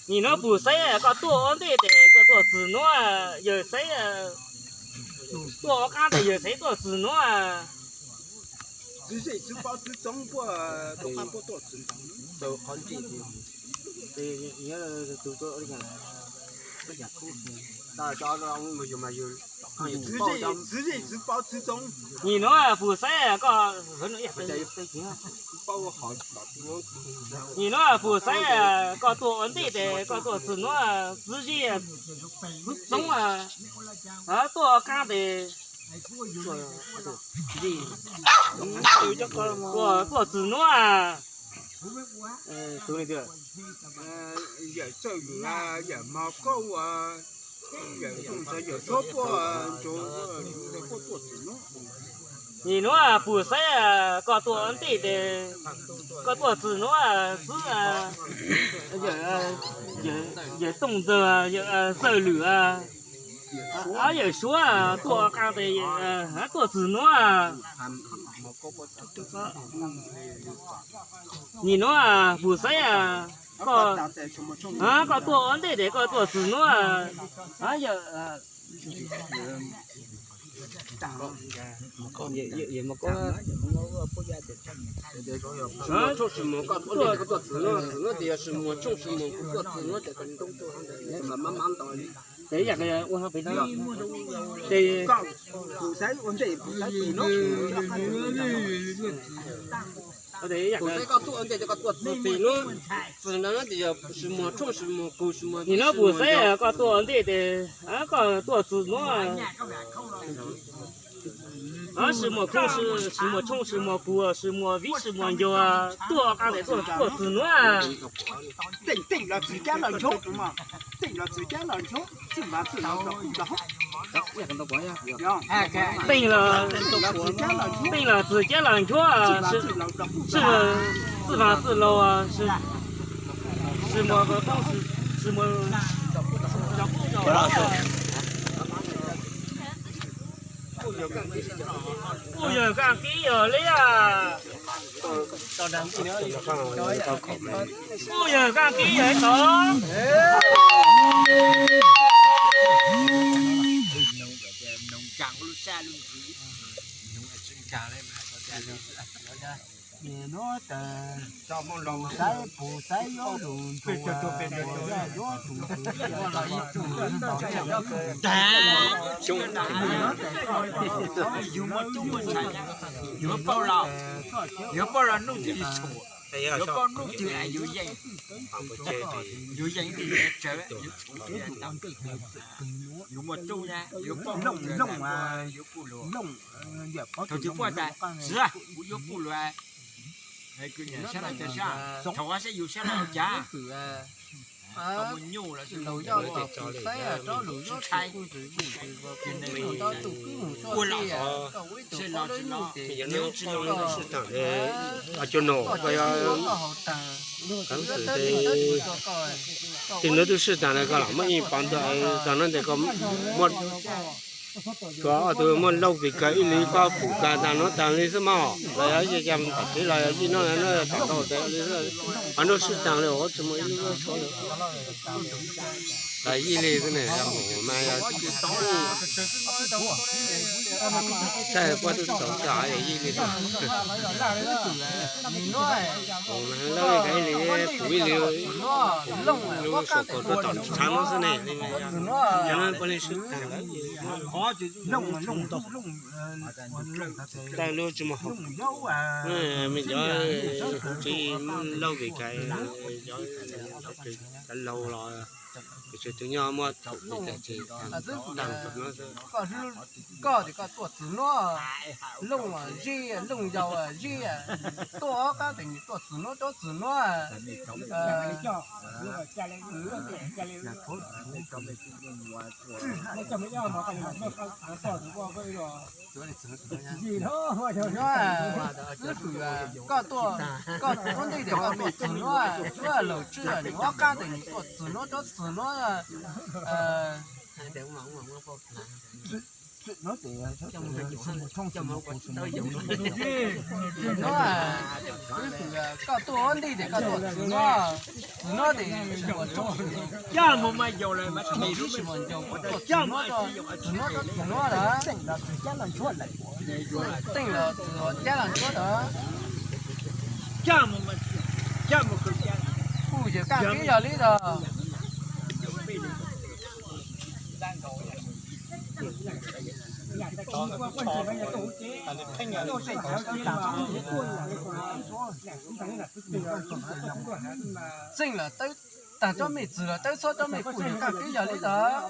Nim no Pus Xaiv koj tuaj ua ntej tes koj tuaj txwm nuav, Yawg Xaiv tuaj ua qaab tes Yawg Xaiv tuaj txwm nuav. Nim nuav Pus Xaiv koj, nim nuav Pus Xaiv koj tuaj ua ntej tes koj tuaj txwm nuav, Txwv Zeb, Txwv Txoov tuaj ua qaab tes tuaj txwm nuav. Yawm Txawj Lwm, Yawm Mos Kauj, Yawm Tooj Ntxawg, Yawm Suab Puaj, Ntsuag Puaj tuaj txwm nuav. Nim nuav Pus Xaiv koj tuaj ua ntej tes koj tuaj txwm nuav, Txwv, Yawm Tooj Ntxawg, Yawm Txawj Lwm, Yawm Suab tuaj ua qaab tes tuaj txwm nuav. Nim nuav Pus Xaiv koj, koj tuaj ua ntej tes koj tuaj txwm nuav. Yawm Mos Kauj, tes yam ua pem no tes Pus Xaiv koj tuaj ua ntej tes koj tuaj txwm nuav, txwm nuav tes yog Pus Xaiv koj tuaj ua ntej tes koj tuaj txwm nuav. Sws Muas Kub, Sws Muas Tshooj, Sws Muas Kuv, Sws Muas Vib, Sws Muas Ncaug tuaj qaab tes tuaj txwm nuav. Teej los txwm cab los nchuav, teej los txwm cab los nchuav, txwj vas txwj laug los kuj los. Teej los, teej los txwm cab los nchuav, txwj vas txwj laug, Sws Muas, Sws Muas, kuj yog kaaj kib yog liab. Kuj yog kaaj kib yog ib tog. Nim nuav tas Pus Xaiv, Pus Xaiv yuav lug nrug, Pus Xaiv yuav lug nrug, yug muaj tub muaj ntxhais, yuav paub los, yuav paub los nuj twg li tsum, yuav paub nuj twg yug yeej, yug yeej twg tsawv, yug muaj tub na, yuav paub looj, looj, thaum twg puaj tas, txiv, kuv yuav puj luag, sab laj, thaum ub saib yug sab laj ua cas, tau muaj nyuj los, ua los, seb los tsis los, cov nom, tej nuav twb sib taag lawm, koj lam muab ib pov ntawd tog no tes koj muab, koj ob tug muaj lauj vim kawg ib li, koj pum kawg taag nuav taag li xwb mog, los yog ib co tom kev los yog ib nub no tom ntau tes li xwb, qhov nuav sib taag li, tsis muaj ib lub suab li. Los ib li xwb ne, mus mas yog tsis tau, saib puab twb txaus tag yog ib li xwb. Lauj ib li, pum ib li, lub suav kaus rua tom tshav no xwb ne, cov no puav leej sib taag lawm. Tawg lub tsis muaj hau, me cov tsis lauj vim kawg, cov laug los, tus nyob muab thaum tsis tag, tag no xwb. Koj tes koj tuaj txwm nuav, looj zeb, looj yau zeb, tuaj qaab tes nws tuaj txwm nuav, tuaj txwm nuav. Koj tuaj, koj tuaj ntej tes koj tuaj txwm nuav, tuaj laug tswb, nws ob qab tes nws tuaj txwm nuav, tuaj txwm nuav. Koj tuaj ua ntej ces koj tuaj txwv no, txwv no ces coj mus mas yog lawm mas tsis muaj ncaus, koj tuaj txwv no, txwv no, txwv no lawm. Teej los txwv cab los ntsuab lawm. Kuj yog kaj kev yog li ntawd. Txeej lawm, tag cov me txwv lawm, tawb txhob cov me kuj yog kaj kev yog li ntawd.